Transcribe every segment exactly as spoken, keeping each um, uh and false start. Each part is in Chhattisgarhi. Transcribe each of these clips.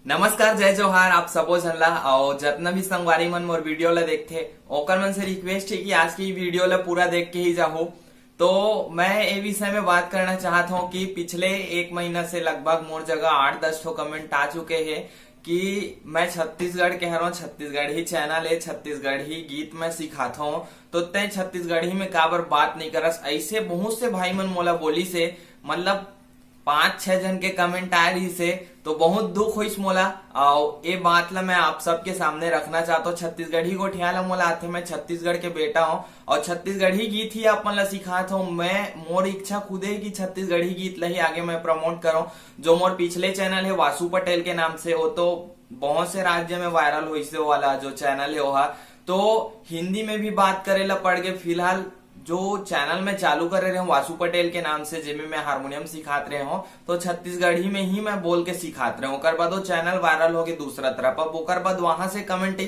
नमस्कार, जय जोहार आप सबो झन ला। अउ जतना भी संगवारी मन मोर वीडियो ला देखथे, ओकर मन से रिक्वेस्ट हे कि आज की वीडियो ला पूरा देख के ही जाहू। तो मैं ए विषय में बात करना चाहत हूँ कि पिछले एक महीना से लगभग मोर जगह आठ दस ठो कमेंट आ चुके हे कि मैं छत्तीसगढ़ के हरों, छत्तीसगढ़ी चैनल है, छत्तीसगढ़ी गीत मैं सिखात हूँ, तो तै छत्तीसगढ़ी में काबर बात नहीं करस। ऐसे बहुत से भाई मन मोला बोली से, मतलब पांच छह जन के कमेंट आए रहिस हे, तो बहुत दुख होइस मोला। अउ ए बात ला मैं आप सबके सामने रखना चाहत हूँ। छत्तीसगढ़ी गोठिया ला मोला आथे, मैं छत्तीसगढ़ के बेटा हूँ अउ छत्तीसगढ़ी गीत ही आप मन ला सिखात हूँ। मैं, मोर इच्छा खुद है कि छत्तीसगढ़ी गीत ला ही आगे मैं प्रमोट करूँ। जो मोर पिछले चैनल है वासु पटेल के नाम से, वो तो बहुत से राज्य में वायरल होइस हे, वो वाला जो चैनल है वो हा। तो हिंदी में भी बात करे ला पड़ गए। फिलहाल जो चैनल मैं चालू करे रहे हूँ वासु पटेल के नाम से, जेमे मैं हारमोनियम सिखात रहे हूँ, तो छत्तीसगढ़ी में ही मैं बोल के सिखात रहे हूँ। ओकर बाद वो चैनल वायरल हो गए दूसरा तरफ। अब ओकर बाद वहां से कमेंट,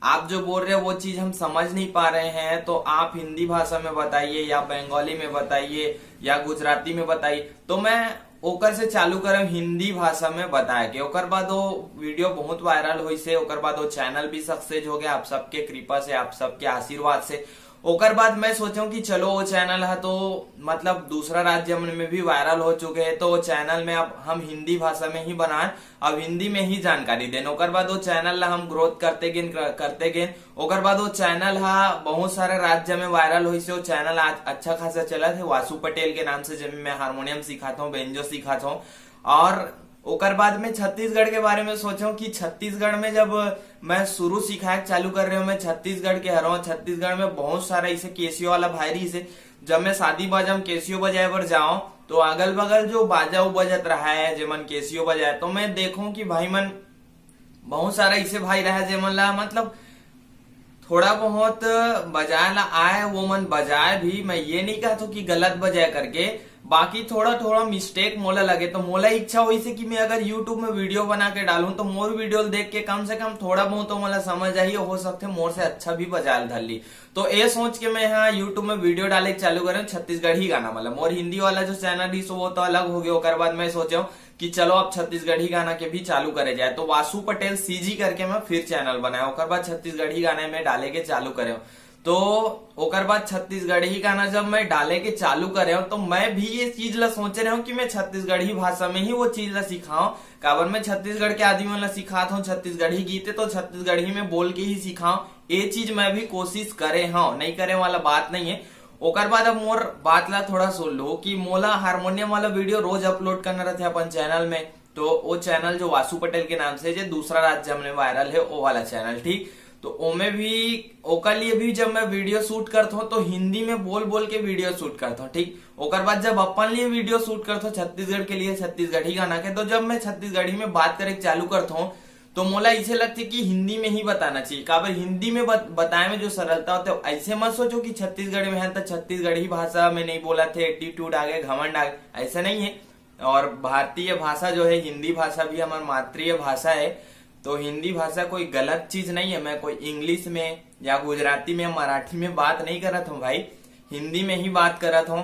आप जो बोल रहे हो वो चीज हम समझ नहीं पा रहे हैं, तो आप हिंदी भाषा में बताइए या बंगाली में बताइए या गुजराती में बताइए। तो मैं ओकर से चालू करम हिंदी भाषा में बताए के। ओकर बाद वो वीडियो बहुत वायरल होइस हे, ओकर बाद वो चैनल भी सक्सेस हो गया आप सबके कृपा से, आप सबके आशीर्वाद से। ओकर बाद मैं सोचूं कि चलो वो चैनल है तो मतलब दूसरा राज्य मन में भी वायरल हो चुके हैं, तो वो चैनल में अब हम हिंदी भाषा में ही बनाए, अब हिंदी में ही जानकारी देन। ओकर बाद वो चैनल ला हम ग्रोथ करते गेन, करते गेन। ओकर बाद वो चैनल हा बहुत सारे राज्य में वायरल होइस हे। वो चैनल आज अच्छा खासा चलत हे वासु पटेल के नाम से, जेमे मैं हारमोनियम सिखात हूँ, बेंजो सिखात हूँ। और ओकर बाद में छत्तीसगढ़ के बारे में सोचो कि छत्तीसगढ़ में जब मैं शुरू सिखाए चालू कर रहे हूँ, मैं छत्तीसगढ़ के हरों। छत्तीसगढ़ में बहुत सारा इसे केसियो वाला भाई रहिस हे। जब मैं शादी बाजा में केसियो बजाए बर जाऊं तो अगल बगल जो बाजा वो बजत रहा है, जेमन केसियो बजाए, तो मैं देखूं कि भाई मन बहुत सारा इसे भाई रहा है जेमन ला मतलब थोड़ा बहुत बजाए ला आए, वो मन बजाए भी। मैं ये नहीं कहत हूँ कि गलत बजाए करके, बाकी थोड़ा थोड़ा मिस्टेक मोला लगे, तो मोला इच्छा होइस हे कि मैं अगर यूट्यूब में वीडियो बना के डालूं तो मोर वीडियो देख के कम से कम थोड़ा बहुत तो मोला समझ आही, हो सकथे मोर से अच्छा भी बजाए धर ली। तो ये सोच के मैं यहाँ यूट्यूब में वीडियो डाले के चालू करें छत्तीसगढ़ी गाना, मतलब मोर हिंदी वाला जो चैनल रहिस वो तो अलग हो गया। ओकर बाद मैं सोचे कि चलो अब छत्तीसगढ़ी गाना के भी चालू करे जाए, तो वासु पटेल सीजी करके मैं फिर चैनल बनाया, ओकर बाद छत्तीसगढ़ी गाने में डाले के चालू करे। तो ओकर बाद छत्तीसगढ़ी गाना जब मैं डाले के चालू करे तो मैं भी ये चीज ला सोचे रहे हूँ कि मैं छत्तीसगढ़ी भाषा में ही वो चीज ला सिखाऊं। काबर मैं छत्तीसगढ़ के आदमी मन ला सिखात हूँ छत्तीसगढ़ी गीते, तो छत्तीसगढ़ी में बोल के ही सिखाऊं। ये चीज मैं भी कोशिश करे हूँ, नहीं करे वाला बात नहीं है। ओकर बाद अब मोर बात ला थोड़ा सुन लो कि मोला हारमोनियम वाला वीडियो रोज अपलोड करना रहथे अपन चैनल में, तो वो चैनल जो वासु पटेल के नाम से जे दूसरा राज्य में वायरल है, वो वाला चैनल, ठीक। तो ओमे भी, ओकर लिए भी जब मैं वीडियो शूट करत हूँ तो हिंदी में बोल बोल के वीडियो शूट करत हूँ, ठीक। ओकर बाद जब अपन लिए वीडियो शूट करत हूँ छत्तीसगढ़ के लिए, छत्तीसगढ़ी गाना के, तो जब मैं छत्तीसगढ़ी में बात करे के चालू करत हूँ तो मोला इसे लगथे कि हिंदी में ही बताना चाहिए। काबर हिंदी में बत-, बताए में जो सरलता होथे, ऐसे मत सोचो कि छत्तीसगढ़ में है तो छत्तीसगढ़ी भाषा में नहीं बोलथे, एटीट्यूड आ गए, घमंड आ गए, ऐसा नहीं है। और भारतीय भाषा जो है, हिंदी भाषा भी हमार मातृ भाषा है, तो हिंदी भाषा कोई गलत चीज नहीं है। मैं कोई इंग्लिश में या गुजराती में, मराठी में बात नहीं करत हूँ भाई, हिंदी में ही बात करत हूँ।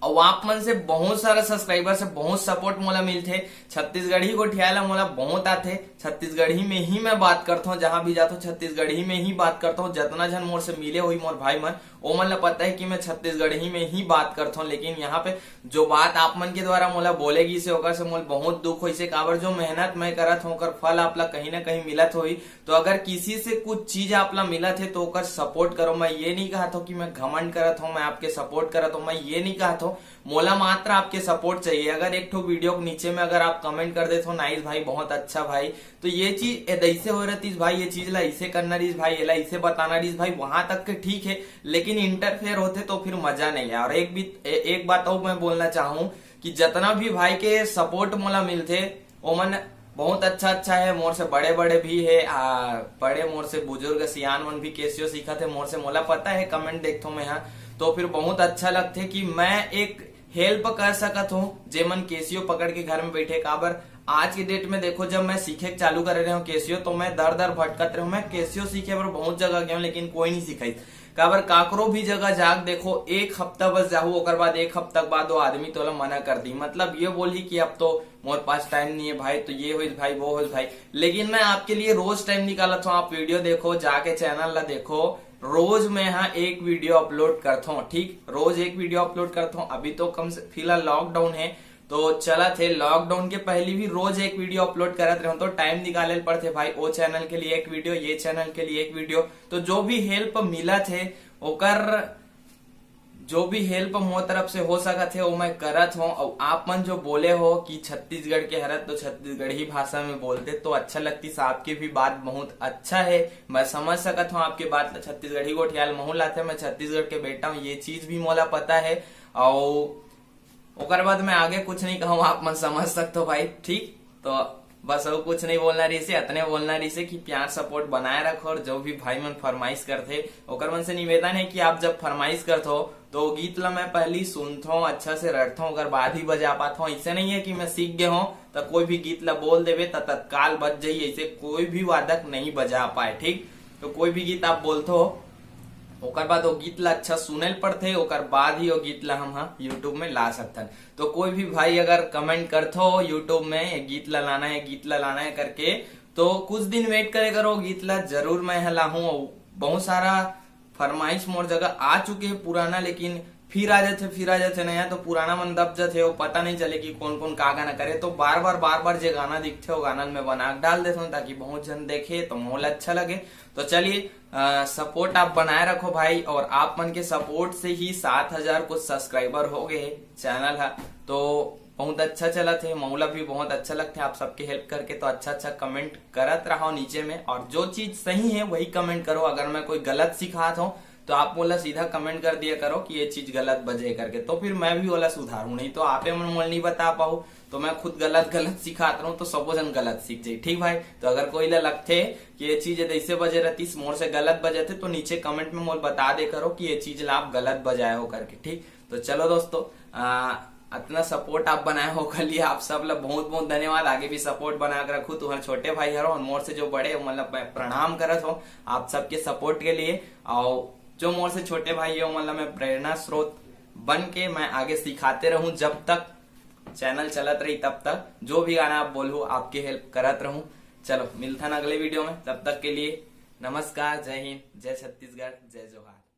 और आप मन से बहुत सारा सब्सक्राइबर से बहुत सपोर्ट मोला मिलथे। छत्तीसगढ़ी गोठियाए ला मोला बहुत आथे, छत्तीसगढ़ी में ही मैं बात करता हूँ, जहां भी जाता हूँ छत्तीसगढ़ी में ही बात करता हूँ। जितना जन मोर से मिले हुई मोर भाई मन, ओमन ला पता है कि मैं छत्तीसगढ़ी में ही बात करता हूँ। लेकिन यहाँ पे जो बात आप मन के द्वारा मोला बोले गिस हे, ओकर से मोला बहुत दुख होइस हे। काबर जो मेहनत मैं करत हूँ ओकर फल आप ला कहीं ना कहीं मिलत होही। तो अगर किसी से कुछ चीज आप ला मिलत है तो ओकर सपोर्ट करो। मैं ये नहीं कहत हूँ कि मैं घमंड करत हूँ, मैं आपके सपोर्ट करत हूँ, मैं ये नहीं कहत हूँ। मोला मात्र आपके सपोर्ट चाहिए। अगर एक ठो वीडियो के नीचे में अगर आप कमेंट कर देते हो, नाइस भाई, बहुत अच्छा भाई, तो ये चीज एदैसे हो रहतीस भाई, ये चीज ला इसे करना रहीस भाई, एला इसे बताना रहीस भाई, वहां तक के ठीक है, लेकिन इंटरफेयर होते तो फिर मजा नहीं है। और एक भी ए, एक बात और मैं बोलना चाहूँ कि जितना भी भाई के सपोर्ट मोला मिलथे, ओमन बहुत अच्छा अच्छा है, मोर से बड़े बड़े भी है, आ, बड़े मोर से बुजुर्ग सियान मन भी केसियो सीखत है मोर से, मोला पता है, कमेंट देखथो मैं हा, तो फिर बहुत अच्छा लगथे कि मैं एक हेल्प कर सकत हूँ जेमन केसियो पकड़ के घर में बैठे। काबर आज के डेट में देखो, जब मैं सीखे के चालू करे रहे हूँ केसियो, तो मैं दर दर भटकत रहे हूँ। मैं केसियो सीखे बर बहुत जगह गया हूँ, लेकिन कोई नहीं सिखाई। काबर काकरो भी जगह जाके देखो, एक हफ्ता बस जाहू, ओकर बाद एक हफ्ता के बाद वो आदमी तोला मना कर दी, मतलब ये बोली कि अब तो मोर पास टाइम नहीं है भाई, तो ये होइस भाई, वो होइस भाई। लेकिन मैं आपके लिए रोज टाइम निकालत हूँ, आप वीडियो देखो, जाके चैनल ला देखो, रोज मैं यहाँ एक वीडियो अपलोड करता हूँ, ठीक, रोज एक वीडियो अपलोड करता हूँ। अभी तो कम से फिलहाल लॉकडाउन है, तो चलत हे, लॉकडाउन के पहली भी रोज एक वीडियो अपलोड करत रहे हूँ, तो टाइम निकाले ल पड़थे भाई, ओ चैनल के लिए एक वीडियो, ये चैनल के लिए एक वीडियो। तो जो भी हेल्प मिलत हे, ओकर जो भी हेल्प मोर तरफ से हो सकत हे, वो मैं करत हूँ। और आप मन जो बोले हो कि छत्तीसगढ़ के हरत, तो छत्तीसगढ़ी भाषा में बोलते तो अच्छा लगती, आपकी भी बात बहुत अच्छा है, मैं समझ सकत हूँ आपकी बात ला। छत्तीसगढ़ी गोठियाल महू लाथे, मैं छत्तीसगढ़ के बेटा हूँ, ये चीज भी मोला पता है। और ओकर बाद मैं आगे कुछ नहीं कहूँ, आप मन समझ सकते हो भाई, ठीक। तो बस और कुछ नहीं बोलना रहिसे, अतने बोलना रहिसे कि प्यार सपोर्ट बनाए रखो, और जो भी भाई मन फरमाइश करथे, ओकर मन से निवेदन है कि आप जब फरमाइश करथो, तो गीत ला मैं पहली सुनथो, अच्छा से रटथो, ओकर बाद ही बजा पाथो। ऐसे नहीं है कि मैं सीख गए हूँ, तो कोई भी गीत ला बोल देवे, तो तत्काल बज जाई, ऐसे कोई भी वादक नहीं बजा पाए, ठीक। तो कोई भी गीत आप बोलथो, ओकर बाद वो गीत ला अच्छा सुने ल पड़थे, ओकर बाद ही वो गीत ला हम ह YouTube में ला सकथन। तो कोई भी भाई अगर कमेंट करथो YouTube में, "ये गीत ला लाना है, गीत ला लाना है" करके, तो कुछ दिन वेट करे करो, गीत ला जरूर मैं ह लाहूँ। बहुत सारा फरमाइश मोर जगह आ चुके हैं पुराना, लेकिन फिर आ जाथे, फिर आ जाथे नया, तो पुराना मन दब जाथे, वो पता नहीं चले कि कौन कौन का गाना करे। तो बार बार, बार बार जे गाना दिखथे, वो गाना ल मैं बना के डाल देता हूँ, ताकि बहुत जन देखे, तो मोला अच्छा लगे। तो चलिए, सपोर्ट आप बनाए रखो भाई, और आप मन के सपोर्ट से ही सात हजार कुछ सब्सक्राइबर हो गए चैनल है, तो बहुत अच्छा चलत है, मोला भी बहुत अच्छा लगता है आप सबके हेल्प करके। तो अच्छा अच्छा कमेंट करत रहो नीचे में, और जो चीज सही है वही कमेंट करो। अगर मैं कोई गलत सिखात हूँ, तो आप मोला सीधा कमेंट कर दिया करो कि ये चीज गलत बजे करके, तो फिर मैं भी ओला सुधारूँ, नहीं तो आपे मन मोला नहीं बता पाऊ। तो मैं खुद गलत गलत सिखात रहूँ, तो सबो जन गलत सीख जाई, ठीक भाई। तो अगर कोई ला लगथे कि ये चीज ऐसे बजे रहतीस, मोर से गलत बजे थे, तो नीचे कमेंट में मोला बता दे करो कि ये चीज ला आप गलत बजाए हो करके, ठीक। तो चलो दोस्तों, आ, अतना सपोर्ट आप बनाए हो, ओकर लिए आप सब ला बहुत बहुत धन्यवाद। आगे भी सपोर्ट बना के रखू। तुम्हारे छोटे भाई हरो और मोर से जो बड़े हो, मतलब, मैं प्रणाम करत हो आप सबके सपोर्ट के लिए। और जो मोर से छोटे भाई हो, मतलब, मैं प्रेरणा स्रोत बन के मैं आगे सिखाते रहूं, जब तक चैनल चलत रही तब तक। जो भी गाना आप बोलू, आपके हेल्प करत रहूं। चलो, मिलथन अगले वीडियो में, तब तक के लिए नमस्कार, जय हिंद, जय छत्तीसगढ़, जय जोहार।